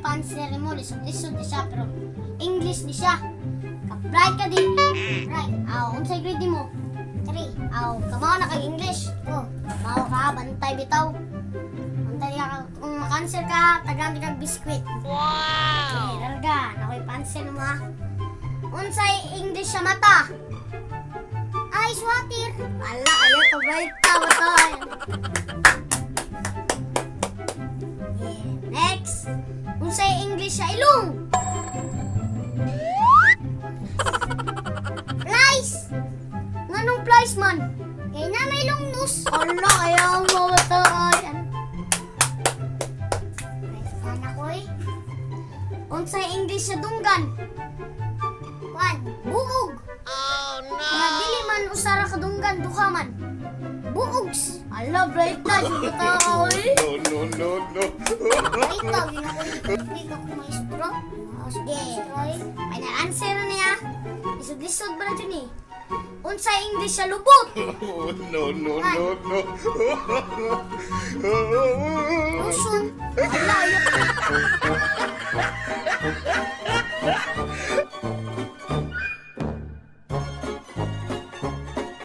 Pa-answer mo, lisod-lisod ni siya, pero English ni siya. Ka-bright ka di. Bright. Aw, unsay grade mo? 3. Aw, kamao na kag English. Oh, kamao ka, bantay bitaw. Bantay ka, kung maka-answer ka, tagaan kag biskwit. Wow! Okay, larga, nakoy pa-answer mo ha. Unsay English sa mata? Eyes water. Ala, ayo ka bright ka ba. Yeah. Next. Unsay English sa ilong? Flies. Nganong flies man? Kay na may long nose. Ala, ayaw mo ba. Sana ko eh. Unsay English sa dunggan? Kwan, buog. Oh no! Nga dili man usara ka dunggan, duha man. Buogs. Ala, bright na jud ka tao eh. No, no, no, no. Bright na, ginako. Hindi ka ko maestro. Oh, sige. Ay, na-answer na niya. Lisod-lisod ba na dyan eh? Unsay English sa lubot? Oh, no, no, no, no. Lotion. Ala, ayok.